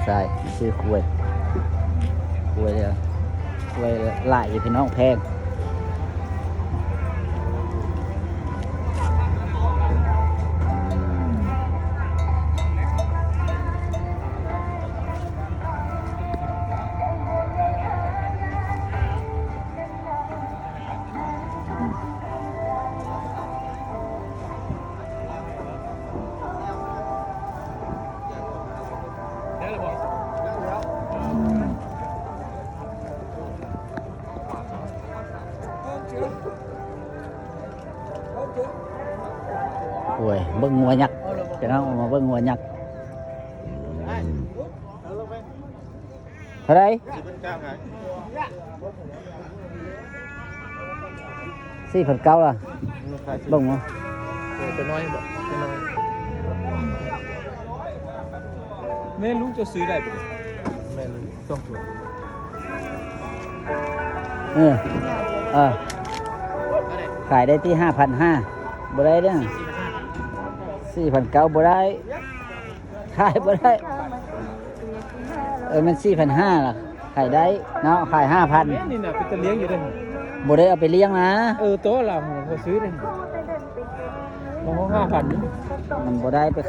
ໃຊ່ ຊື້ຄວາຍ ຄວາຍເດີ ຄວາຍຫຼາຍຢູ່ພີ່ນ້ອງ ແພງ. ໂອ້ຍ ເບິ່ງງົວຍັກ ພີ່ນ້ອງ ມາເບິ່ງງົວຍັກ. ເທົ່າໃດ? ສີ່ພັນເກົ້າລະ ເບິ່ງມາ ເອີ ຕົວນ້ອຍບໍ ຕົວນ້ອຍ. ແມ່ລູກເຈົ້າຊື້ໄດ້ບໍ່? ແມ່ລູກສອງຕົວ. ເອີ ເອີ ຂາຍໄດ້ທີ່ຫ້າພັນຫ້າ ບໍ່ໄດ້ເດີ້ ສີ່ພັນເກົ້າບໍ່ໄດ້ ຂາຍບໍ່ໄດ້. ເອີ ແມ່ນສີ່ພັນຫ້າລະ ຂາຍໄດ້ເນາະ ຂາຍຫ້າພັນ. ແມ່ນນີ້ນະ ເປັນຕາລ້ຽງຢູ່ເດ້ ບໍ່ໄດ້ເອົາໄປລ້ຽງນະ. ເອີ ໂຕລະ ບໍ່ຊື້ເດ້ ມັນຫ້າພັນ ມັນບໍ່ໄດ້ໄປ